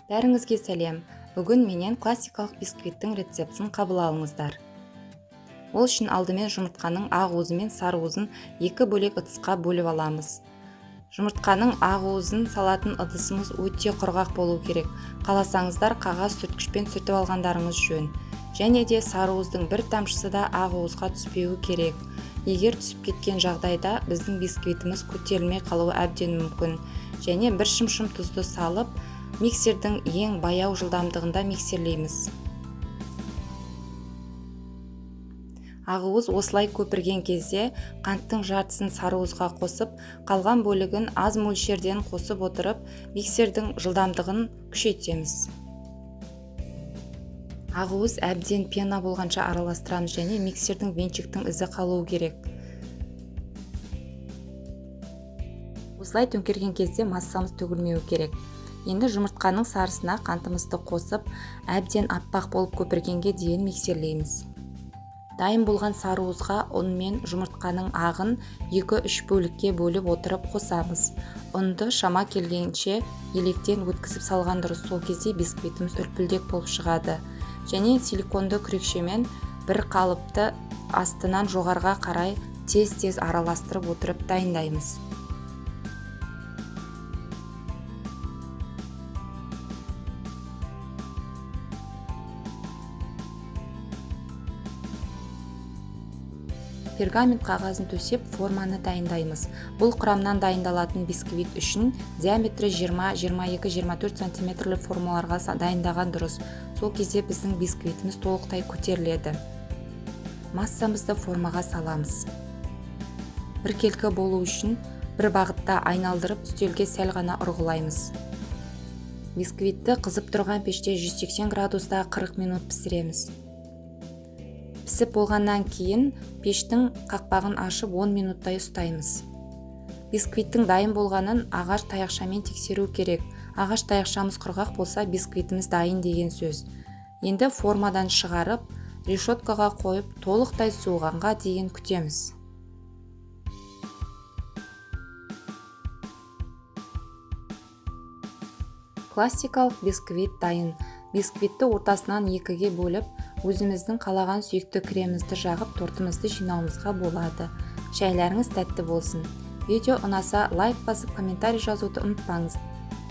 Бәріңізге сәлем. Бүгін менен классикалық бисквиттің рецептін қабыл алыңыздар. Ол үшін алдымен жұмыртқаның ақ уызы мен сары уызын екі бөлек ыдысқа бөліп аламыз. Жұмыртқаның ақ уызын салатын ыдысымыз өте құрғақ болу керек. Қаласаңыздар қағаз сүрткішпен сүртіп алғандарыңыз жөн. Және де сары уыздың бір тамшысы да ақ уызға түспеуі керек. Егер түсіп кеткен жағдайда біздің бисквитіміз көтерілмей қалуы әбден мүмкін. Және бір шымшым тұзды салып, миксердің ең баяу жылдамдығында миксерлейміз. Ақ уыз осылай көпірген кезде қанттың жартысын сары уызға қосып, қалған бөлігін аз мөлшерден қосып отырып, миксердің жылдамдығын күшейтеміз. Ақ уыз әбден пена болғанша араластырамыз және миксердің венчиктің ізі қалуы керек. Осылай төңкерген кезде массамыз төгілмеуі керек. Енді жұмыртқаның сарысына қантымызды қосып, әбден аппақ болып көпіргенге дейін миксерлейміз. Дайын болған сары уызға ұн мен жұмыртқаның ағын 2-3 бөлікке бөліп отырып қосамыз. Ұнды шама келгенше електен өткізіп салған дұрыс, сол кезде бисквитіміз үлпілдек болып шығады. Және силиконды күрекшемен бір қалыпты астынан жоғарға қарай тез-тез араластырып отырып дайындаймыз. Пергамент қағазын төсеп, форманы дайындаймыз. Бұл құрамнан дайындалатын бисквит үшін диаметрі 20, 22, 24 сантиметрлі формаларға дайындаған дұрыс. Сол кезде біздің бисквитіміз толықтай көтеріледі. Массамызды формаға саламыз. Біркелкі болу үшін бір бағытта айналдырып, үстелге сәл ғана ұрғылаймыз. Бисквитті қызып тұрған пеште 180 градуста 40 минут пісіреміз. Пісіп болғаннан кейін пештің қақпағын ашып 10 минуттай ұстаймыз. Бисквиттің дайын болғанын ағаш таяқшамен тексеру керек. Ағаш таяқшамыз құрғақ болса, бисквитіміз дайын деген сөз. Енді формадан шығарып, решеткаға қойып, толықтай суығанға дейін күтеміз. Классикалық бисквит дайын. Бисквитті ортасынан екіге бөліп, өзіміздің қалаған сүйікті кремімізді жағып, тортымызды жинауымызға болады. Шәйлеріңіз тәтті болсын. Видео ұнаса лайк басып, комментарий жазуды ұмытпаңыз.